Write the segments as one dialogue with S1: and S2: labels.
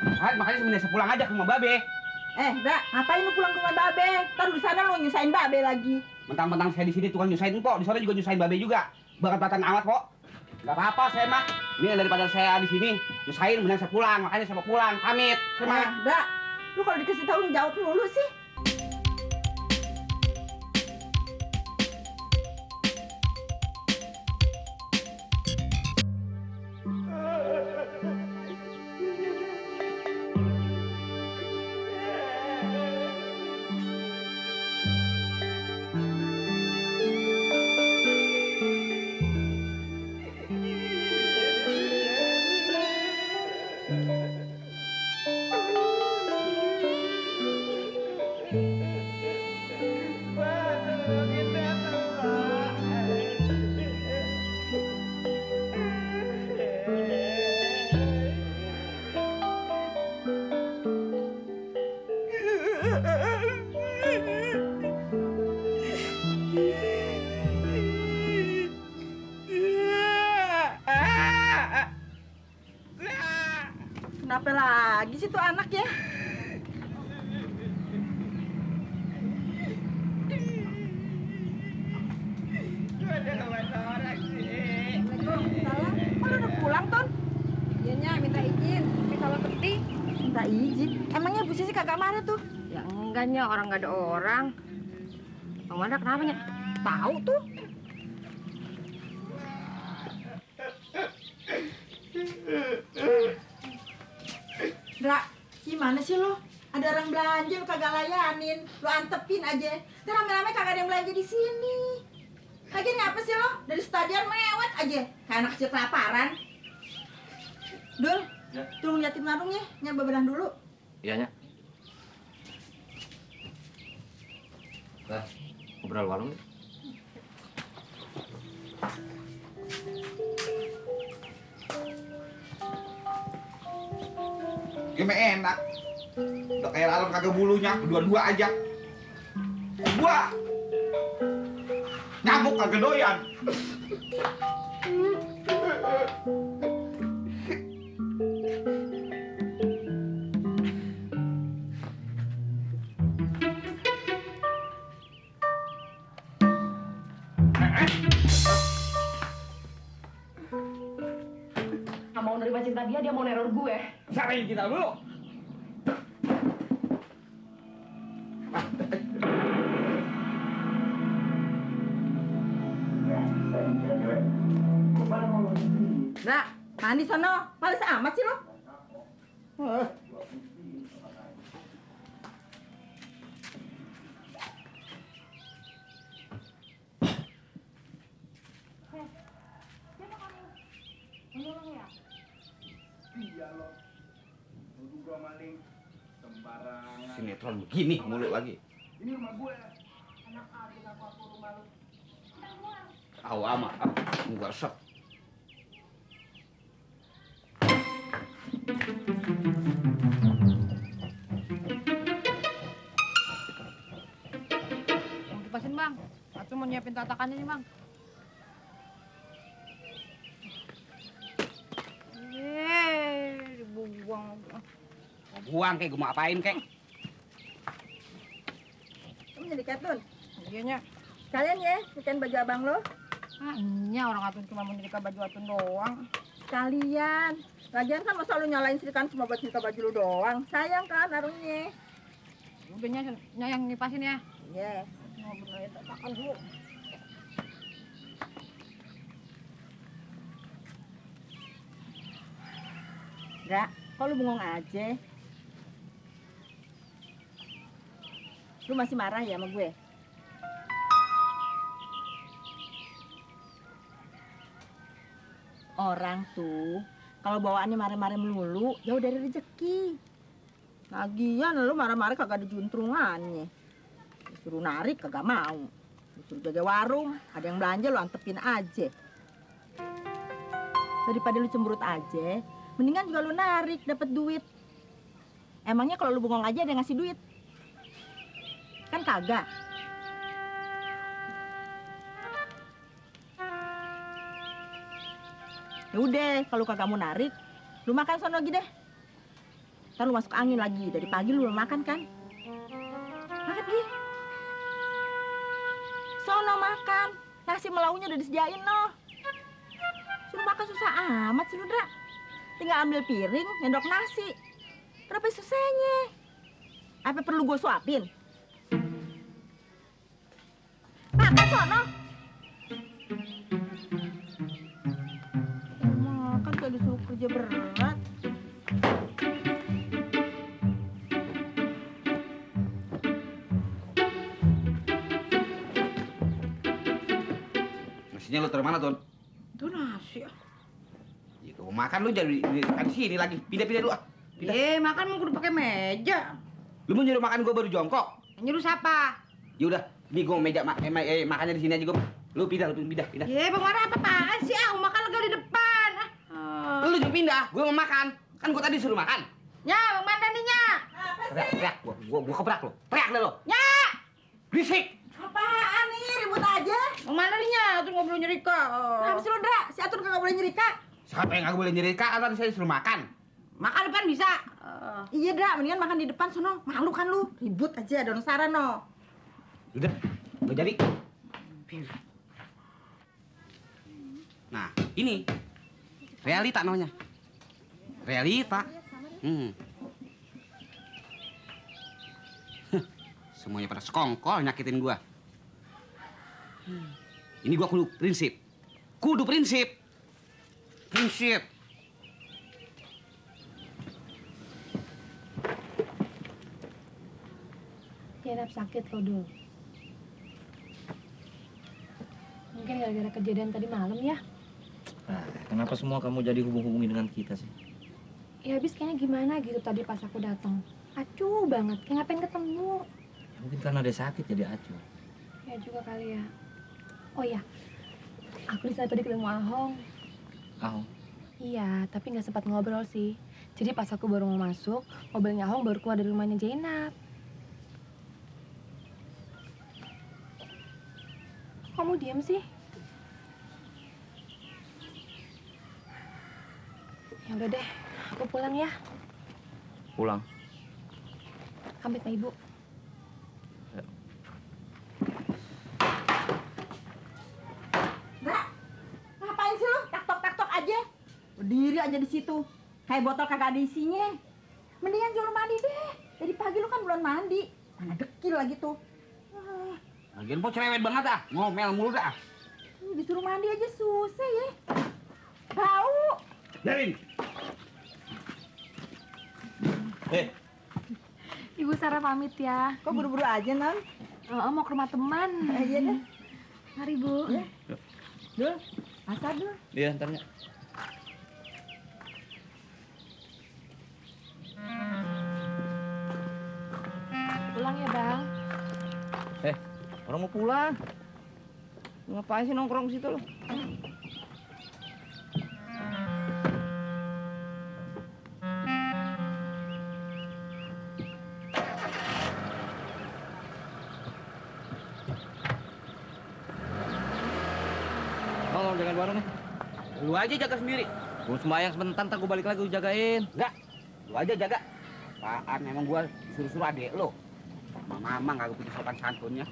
S1: Makanya sebenarnya saya pulang aja ke rumah Babe.
S2: Bra, ngapain lu pulang ke rumah Babe? Ntar di sana lu nyusahin Babe lagi.
S1: Mentang-mentang saya di sini tukang nyusahin kok, di sana juga nyusahin Babe juga. Bakat-bakatan amat kok. Gak apa-apa saya mah. Ini daripada saya di sini nyusahin, mending saya pulang. Makanya saya mau pulang, pamit. Saya mah.
S2: Bra, lu kalau dikasih tahu jawab mulu sih. Kenapa lagi sih tuh anak ya? Waalaikumsalam. Kok lu udah pulang, Ton?
S3: Iya, Nya, minta izin. Tapi kalau penting.
S2: Minta izin. Emangnya Bu Sisi kagak marah tuh?
S3: Ya enggak, Nya. Orang nggak ada orang. Bang Manda kenapa, Nya?
S2: Tahu tuh. Dra, gimana sih lu? Ada orang belanja lu kagak layanin, lu antepin aja. Ntar rame-rame kagak ada yang belanja di sini. Lagian ngapa sih lo? Dari stadion mewek aja, kayak anak kecil kelaparan. Dul,
S4: Ya.
S2: tolong liatin warungnya, nyoba berenang dulu.
S4: Iya, Nya. Nah, ngobrol warung nih.
S1: Gimana enak. Udah kayak lalat kagak bulunya, dua-dua aja. Gua nyamuk kagak doyan.
S3: Nggak mau nerima cinta dia mau neror gue.
S1: Siapa yang kita dulu?
S2: Dra, mandi sono, males amat sih lo.
S5: Iya loh, nuduh gua maling sembarangan.
S1: Sinetron begini mulu lagi.
S5: Ini rumah gue. Enak aja aku rumah lu.
S1: Tahu amat, enggak sek.
S3: Mau kipasin, Bang. Aku mau nyiapin tatakannya nih, Bang. Dibuang.
S1: Buang kayak gue mau apain kek?
S2: Kamu jadi katun.
S3: Iya, Nya.
S2: Kalian ya, bikin baju abang lo.
S3: Ah, Nya orang atun cuma mau nyerika baju atun doang.
S2: Kalian. Lagian kan masa lu nyalain serikan cuma buat nyerika baju lu doang. Sayang kan arungnya.
S3: Udah, Nya yang ngipasin ya.
S2: Iya.
S3: Mau benerin tatakan dulu.
S2: Dra, kok lu bengong aja? Lu masih marah ya sama gue? Orang tuh kalau bawaannya marah-marah melulu, jauh dari rezeki. Lagian lu marah-marah kagak ada juntrungannya. Disuruh narik kagak mau. Disuruh jaga warung, ada yang belanja lu antepin aja. Daripada lu cemberut aja, mendingan juga lu narik dapet duit. Emangnya kalau lu bengong aja ada yang ngasih duit? Kan kagak. Ya udah, kalau kagak mau narik, lu makan sono lagi deh. Ntar lu masuk angin lagi. Dari pagi lu belum makan kan? Makan Gi. Sono makan. Nasi melaunya udah disediain noh. Suruh makan susah amat sih lu, Dra. Tinggal ambil piring, nyendok nasi. Berapa susahnya? Apa perlu gue suapin? Makan sono. Makan kayak disuruh kerja berat.
S1: Nasinya lu taruh mana, Ton?
S2: Itu nasi ya.
S1: Ya, kalau makan lu jadi di sini lagi. Pindah-pindah dulu ah. Pindah.
S3: Makan mau kudu pakai meja.
S1: Lu mau nyuruh makan gua baru jongkok?
S3: Nyuruh siapa?
S1: Ya udah, nih gua meja makannya di sini aja gua. Lu pindah.
S3: Bang Mara apa-apaan sih? Makan lega di depan.
S1: Lu juga pindah, gua mau makan. Kan gua tadi suruh makan.
S3: Ya, Bang Mara nih, Nya.
S2: Apa
S1: Teriak, gua kebrak lu. Teriak deh lu.
S3: Nya!
S1: Berisik.
S2: Apaan nih? Ribut aja.
S3: Bang Mara nih, Nya. Tuh ngobrol nyerika.
S2: Kenapa sih lu, Dra? Si Atur kagak boleh nyerika.
S1: Siapa yang nggak boleh nyerika? Kan saya disuruh makan.
S3: Makan depan bisa.
S2: Iya, Dra. Mendingan makan di depan sono. Malu kan lu? Ribut aja, ada orang saran no.
S1: Udah, nggak jadi. Nah, ini realita namanya. Realita. Semuanya pada sekongkol nyakitin gua. Ini gua kudu prinsip. Prinsip.
S6: Tiarap sakit loh, Dul. Mungkin gara-gara kejadian tadi malam ya.
S4: Kenapa semua kamu jadi hubung-hubungi dengan kita sih?
S6: Ya habis kayaknya gimana gitu tadi pas aku datang. Acuh banget, kayak ngapain ketemu.
S4: Ya, mungkin karena dia sakit jadi acuh.
S6: Ya juga kali ya. Oh ya, aku di sana tadi ketemu Ahong.
S4: Ahong?
S6: Iya, tapi nggak sempat ngobrol sih. Jadi pas aku baru mau masuk, mobilnya Ahong baru keluar dari rumahnya Jainab. Kamu diam sih? Ya udah deh, aku pulang ya.
S4: Pulang?
S6: Pamit sama ibu.
S2: Dra, ngapain sih lu? Tak-tok aja. Berdiri aja di situ. Kayak botol kagak ada isinya. Mendingan jauh mandi deh. Dari pagi lu kan belum mandi. Mana dekil lagi tuh.
S1: Lagian po cerewet banget ah, ngomel mulu dah.
S2: Disuruh mandi aja susah ya. Bau.
S1: Biarin.
S6: Ibu Sarah pamit ya.
S2: Kok buru-buru aja, Non?
S6: Mau ke rumah teman.
S2: Iya deh.
S6: Mari, Bu.
S2: Ya. Dul, asal Dul.
S4: Iya, ntarnya.
S6: Pulang ya, Bang.
S4: Orang mau pulang. Ngapain sih nongkrong situ lo? Mau jangan bareng nih.
S1: Lu aja jaga sendiri.
S4: Gue sembahyang sebentar, ntar gue balik lagi gue jagain.
S1: Enggak, lu aja jaga. Apaan emang gua suruh-suruh adek lu. Mama kagak punya sopan santunnya.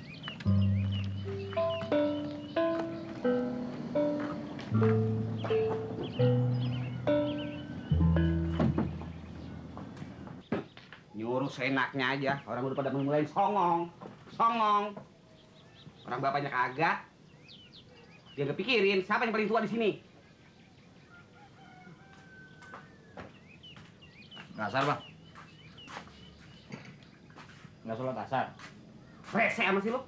S1: Nyuruh seenaknya aja, orang udah pada mulai songong. Orang bapaknya kagak. Dia nggak pikirin siapa yang paling tua di sini.
S4: Asar bang. Nggak sholat asar.
S1: Rese sama sih lu.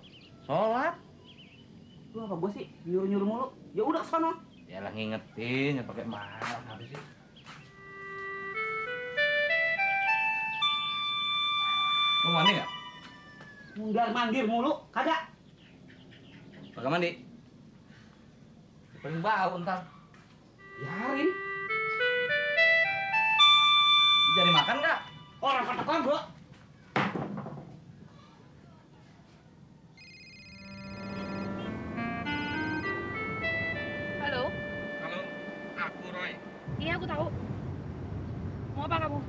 S4: Sholat.
S1: Lu apa gua sih nyuruh-nyuruh mulu? Ya udah sono.
S4: Ya lah ngingetin, ya pakai marah habis sih. Mau mandi nggak?
S1: Mundar mandir mulu, kagak.
S4: Pakai mandi. Paling bau ntar.
S1: Biarin.
S4: Jadi makan nggak?
S1: Orang kata bro.
S6: Halo?
S5: Halo, aku Roy.
S6: Iya, aku tahu. Mau apa kamu?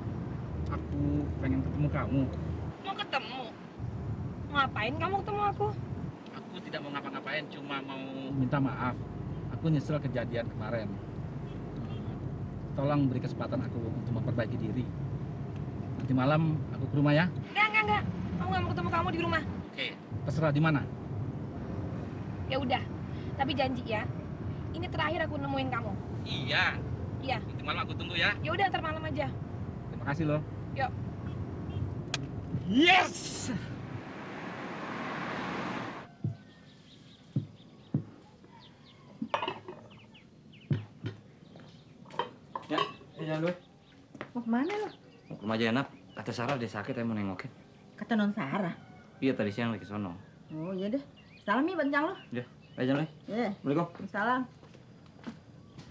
S5: Aku
S7: pengen ketemu kamu.
S6: Mau ketemu? Ngapain kamu ketemu aku?
S7: Aku tidak mau ngapa-ngapain, cuma mau minta maaf. Aku nyesel kejadian kemarin. Tolong beri kesempatan aku untuk memperbaiki diri. Nanti malam aku ke rumah ya.
S6: Enggak. Aku nggak mau ketemu kamu di rumah.
S7: Oke. Terserah di mana.
S6: Ya udah. Tapi janji ya. Ini terakhir aku nemuin kamu.
S7: Iya.
S6: Iya.
S7: Nanti malam aku tunggu ya.
S6: Ya udah, ntar malam aja.
S7: Terima kasih loh.
S6: Yuk.
S7: Yes.
S4: Ya, jangan dulu.
S2: Mau kemana lo?
S4: Mau ke rumah Jenap. Kata Sarah dia sakit, saya mau nengokin.
S2: Kata non Sarah.
S4: Iya, tadi siang lagi sono.
S2: Oh iya deh. Salam nih bencang lo.
S4: Udah, aja nih.
S2: Iya.
S4: Assalamualaikum.
S2: Salam.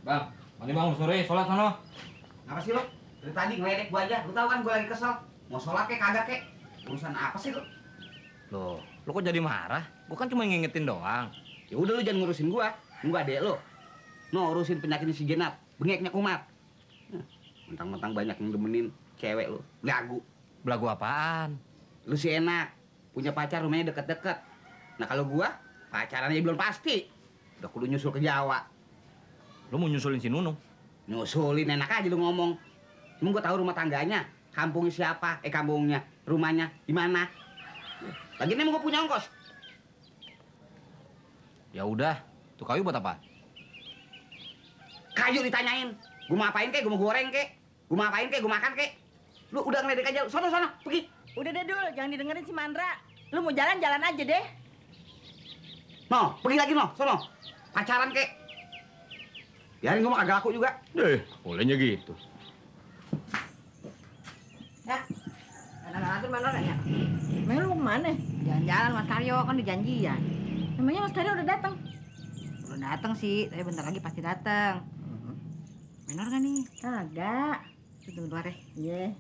S4: Bang, mandi bangun sore, sholat sono.
S1: Apa sih lo? Dari tadi ngeledek gua aja. Lu tahu kan gua lagi kesel. Mau sholat kek kagak kek? Urusan apa sih lo?
S4: Loh, lo kok jadi marah? Gua kan cuma ngingetin doang.
S1: Ya udah lu jangan ngurusin gua. Gua adek lo. No, urusin penyakitnya si Jenap. Bengeknya kumat. Mentang-mentang banyak yang demenin cewek lu. Lagu.
S4: Belagu apaan?
S1: Lu sih enak. Punya pacar rumahnya deket-deket. Nah kalau gua, pacarannya belum pasti. Udah kudu nyusul ke Jawa.
S4: Lo mau nyusulin si Nunung?
S1: Nyusulin enak aja lu ngomong. Emang gua tahu rumah tangganya. Kampungnya siapa? Kampungnya. Rumahnya di mana? Lagian emang gua punya ongkos.
S4: Ya udah, tuh kayu buat apa?
S1: Kayu ditanyain. Gua mau apain kek? Gua mau goreng kek? Gua mau apain kek? Gua makan kek? Lu udah ngeledek aja. Sono, pergi.
S2: Udah deh Dul, jangan didengerin si Mandra. Lu mau jalan-jalan aja deh.
S1: No, pergi lagi no. Sono. Pacaran kek. Biarin gua mah kagak laku juga.
S4: Bolehnya gitu.
S3: Ya. Anak-anak mana orangnya?
S2: Emang lu mau kemana?
S3: Jalan-jalan Mas Karyo, kan dijanjian.
S2: Emangnya Mas Karyo udah datang?
S3: Belum datang sih, tapi bentar lagi pasti datang. Menor kan nih?
S2: Kagak.
S3: Tunggu luar deh.
S2: Iya.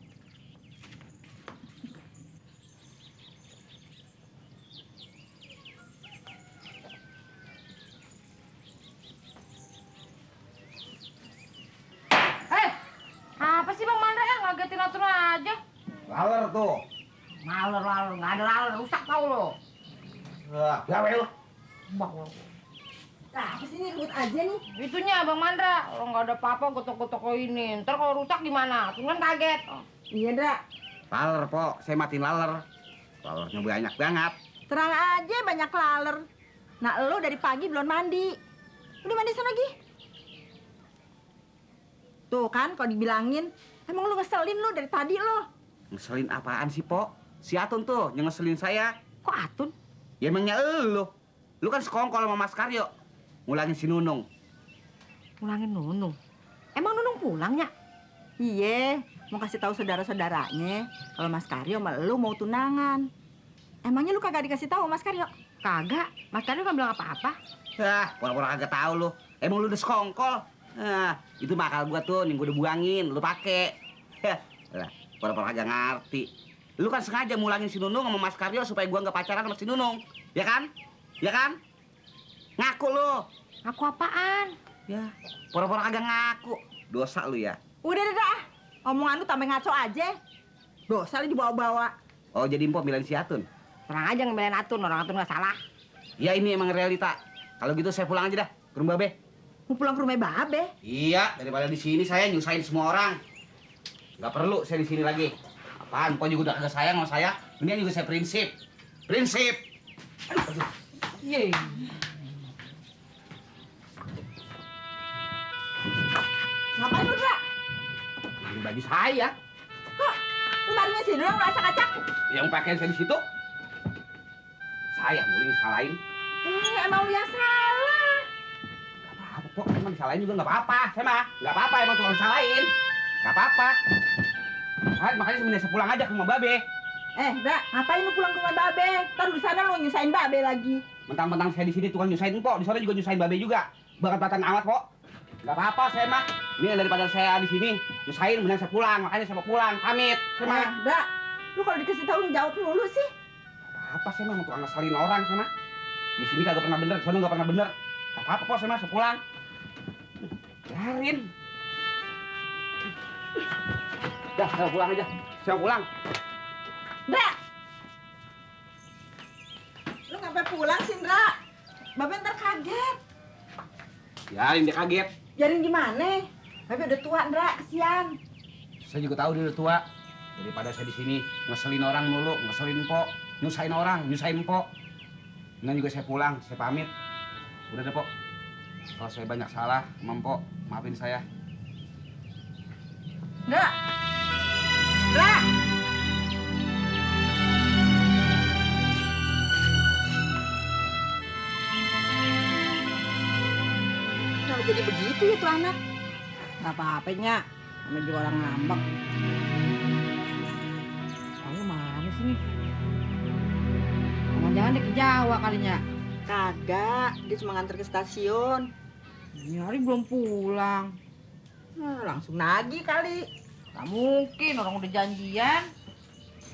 S3: Apa sih Bang Mandra ya? Ngagetin aturan aja.
S1: Laler tuh.
S3: Laler, nggak ada laler, rusak tau lo.
S1: Gawe lu.
S2: Nah, apa sih ini ribut aja nih?
S3: Itunya Bang Mandra, lo nggak ada apa-apa gotok-gotok ini. Ntar kalau rusak gimana? Tuh kan kaget.
S2: Iya, Dra.
S1: Laler, Po. Saya matiin laler. Lalernya banyak banget.
S2: Terang aja banyak laler. Nah, lu dari pagi belum mandi. Udah mandi sana lagi. Tuh kan, kalau dibilangin, emang lu ngeselin lu dari tadi lo.
S1: Ngeselin apaan sih, Po? Si Atun tuh yang ngeselin saya.
S3: Kok Atun?
S1: Ya emangnya elu. Lu kan sekongkol sama Mas Karyo. Ngulangin si Nunung.
S3: Pulangin Nunung. Emang Nunung pulangnya?
S2: Iya, mau kasih tahu saudara-saudaranya kalau Mas Karyo sama lu mau tunangan. Emangnya lu kagak dikasih tahu Mas Karyo?
S3: Kagak. Mas Karyo nggak bilang apa-apa.
S1: Hah, pura-pura kagak tahu lu. Emang lu udah sekongkol. Nah, itu bakal gua tuh yang gua udah buangin, lu pake. Heh, lah, pura-pura kagak ngerti. Lu kan sengaja mulangin si Nunung sama Mas Karyo supaya gua nggak pacaran sama si Nunung. Ya kan? Ya kan? Ngaku lu.
S3: Aku apaan?
S1: Ya, pura-pura kagak ngaku. Dosa lu ya.
S2: Udah dah, omongan lu tambah ngaco aja. Dosa lu dibawa-bawa.
S1: Oh, jadi Mpok bilang si Atun.
S3: Tenang aja ngebelain Atun, orang Atun nggak salah.
S1: Ya ini emang realita. Kalau gitu saya pulang aja dah ke rumah Be.
S2: Mau pulang ke rumah Babe.
S1: Iya, daripada di sini saya nyusahin semua orang. Nggak perlu saya di sini lagi. Apaan? Mpok juga udah kagak sayang sama saya. Ini juga saya prinsip. Prinsip. Aduh.
S3: Yeay.
S2: Ngapain lu, Dra?
S1: Ini baju saya.
S2: Kok lu barunya sini doang lu acak-acak?
S1: Yang pakaian saya di situ. Saya boleh disalahin.
S2: Emang lu yang salah.
S1: Gak apa-apa, Pok. Emang disalahin juga nggak apa-apa. Saya mah nggak apa-apa. Emang tukang disalahin. Nggak apa-apa. Makanya sebenarnya saya pulang aja ke rumah Babe.
S2: Dra, ngapain lu pulang ke rumah Babe? Ntar di sana lu nyusahin Babe lagi.
S1: Mentang-mentang saya di sini tukang nyusahin Pok. Di sana juga nyusahin Babe juga. Bakat-bakatan amat, Pok. Nggak apa-apa saya mah. Ini daripada saya di sini nyusahin, mending saya pulang. Makanya saya mau pulang. Pamit. Saya mah.
S2: Dra, lu kalau dikasih tahu jawab mulu sih.
S1: Apa saya mah tukang ngeselin orang saya mah. Di sini kagak pernah bener, di sana nggak pernah bener. Nggak apa-apa, Pok. Saya mah saya pulang. Biarin. Dah, saya pulang aja. Saya pulang.
S2: Ndra! Lu ngapain pulang sih, Ndra? Babe ntar kaget.
S1: Biarin dia kaget.
S2: Biarin gimana? Babe udah tua, Ndra, kesian.
S1: Saya juga tahu dia udah tua. Daripada saya di sini ngeselin orang mulu, ngeselin Pok, nyusahin orang, nyusahin Pok. Dengan juga saya pulang, saya pamit. Udah deh, Pok. Kalau saya banyak salah, Pok, maafin saya.
S2: Ndra! Ndra! Kenapa jadi begitu ya tuh anak? Nggak apa-apanya, namanya juga orang ngambek.
S3: Kamu mana sih nih? Jangan-jangan dia ke Jawa kalinya.
S2: Kagak, dia cuma nganter ke stasiun.
S3: Ini hari belum pulang.
S2: Nah, langsung nagih kali.
S3: Gak mungkin, orang udah janjian.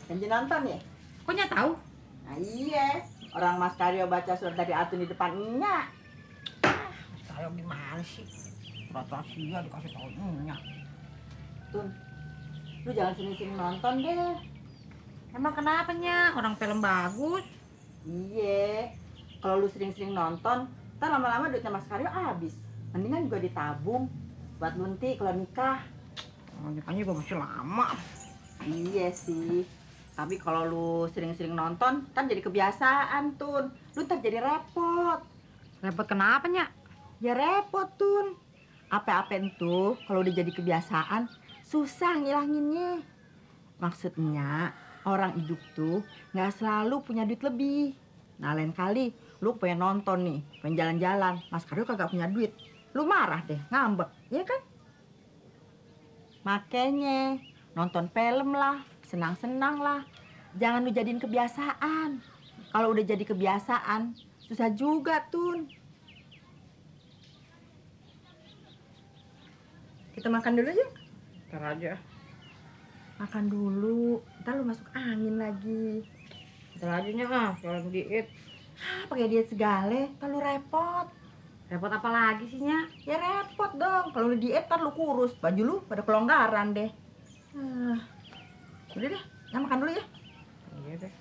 S2: Janji nonton ya?
S3: Kok Nya tahu?
S2: Nah iya, orang Mas Karyo baca surat dari Atun di depan Nya.
S3: Saya gimana sih? Surat rahasia dikasih tahu Nya.
S2: Tun, lu jangan sering-sering nonton deh.
S3: Emang kenapa Nya? Orang film bagus.
S2: Iya, kalau lu sering-sering nonton, ntar lama-lama duitnya Mas Karyo habis. Mendingan juga ditabung buat lunti kalau nikah.
S3: Nikahnya juga masih lama.
S2: Iya sih, tapi kalau lu sering-sering nonton, kan jadi kebiasaan, Tun. Lu ntar jadi repot.
S3: Repot kenapa Nya?
S2: Ya repot, Tun. Apa-apa itu, kalau udah jadi kebiasaan, susah ngilanginnya. Maksudnya, orang hidup tuh nggak selalu punya duit lebih. Nah, lain kali lu pengen nonton nih, pengen jalan-jalan, Mas Karyo kagak punya duit. Lu marah deh, ngambek, ya kan? Makanya, nonton film lah, senang-senang lah. Jangan lu jadiin kebiasaan. Kalau udah jadi kebiasaan, susah juga, Tun. Kita makan dulu yuk.
S3: Ntar aja.
S2: Makan dulu, ntar lu masuk angin lagi.
S3: Ntar aja Nya, jalan diet.
S2: Pakai diet segala, ntar lu repot.
S3: Repot apa lagi sih Nya?
S2: Ya repot dong, kalau lu diet ntar lu kurus. Baju lu pada kelonggaran deh. Udah deh, nah makan dulu ya.
S3: Iya deh.